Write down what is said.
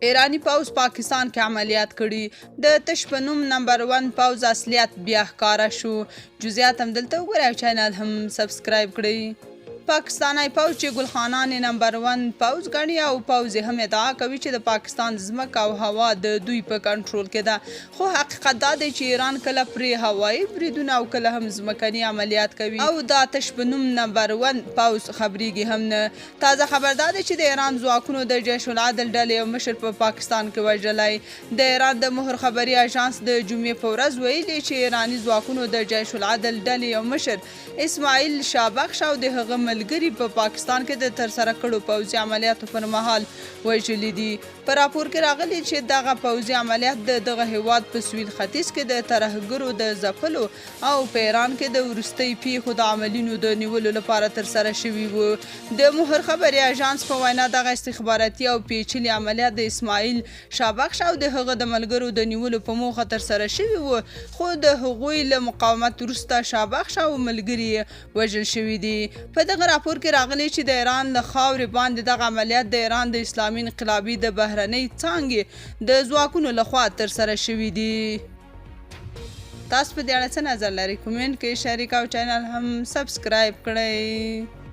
ایراني پوځ پاکستان کې عملیات کړي، د تش په نوم نمبر ون پوځ اصلیت بیا ښکاره شو. جزئیات هم دلته وګورئ او چینل هم سبسکرایب کړئ. پاکستانی پوځ چې ګلخانان یې نمبر ون پوځ ګڼي او پوځ یې هم ادعا کوي چې د پاکستان ځمکه او هوا د دوی په کنټرول کې ده، خو حقیقت دا دی چې ایران کله پرې هوایي بریدونه او کله هم ځمکني عملیات کوي او دا تش په نوم نمبر ون پوځ خبریږي هم نه. تازه خبر دا دی چې د ایران ځواکونو د جیش العدل ډلې یو مشر په پاکستان کې وژلی. د ایران د مهر خبري اژانس د جمعې په ورځ ویلي چې ایراني ځواکونو د جیش العدل ډلې یو مشر اسماعیل شاه بخش او د هغه ملګري په پاکستان کې د ترسره کړو پوځي عملیاتو پر مهال وژلي دي. په راپور کې راغلي چې دغه پوځي عملیات د دغه هیواد په سویل ختیځ کې د ترهګرو د ځپلو او په ایران کې د وروستۍ پیښو د عاملینو د نیولو لپاره ترسره شوي وو. د مهر خبري اژانس په وینا دغه استخباراتي او پیچلي عملیات د اسماعیل شاه بخش او د هغه د ملګرو د نیولو په موخه ترسره شوي وو، خو د هغوی له مقاومت وروسته شاه بخش او ملګري یې وژل شوي دي. په دغه راپور کې راغلي چې د ایران له خاورې باندې دغه عملیات د ایران د اسلامي انقلابي د بهرنۍ څانګې د ځواکونو له خوا ترسره شوي دي. تاسو په دې اړه څه نظر لرئ؟ کومنټ کې شریک او چینل هم سبسکرایب کړئ.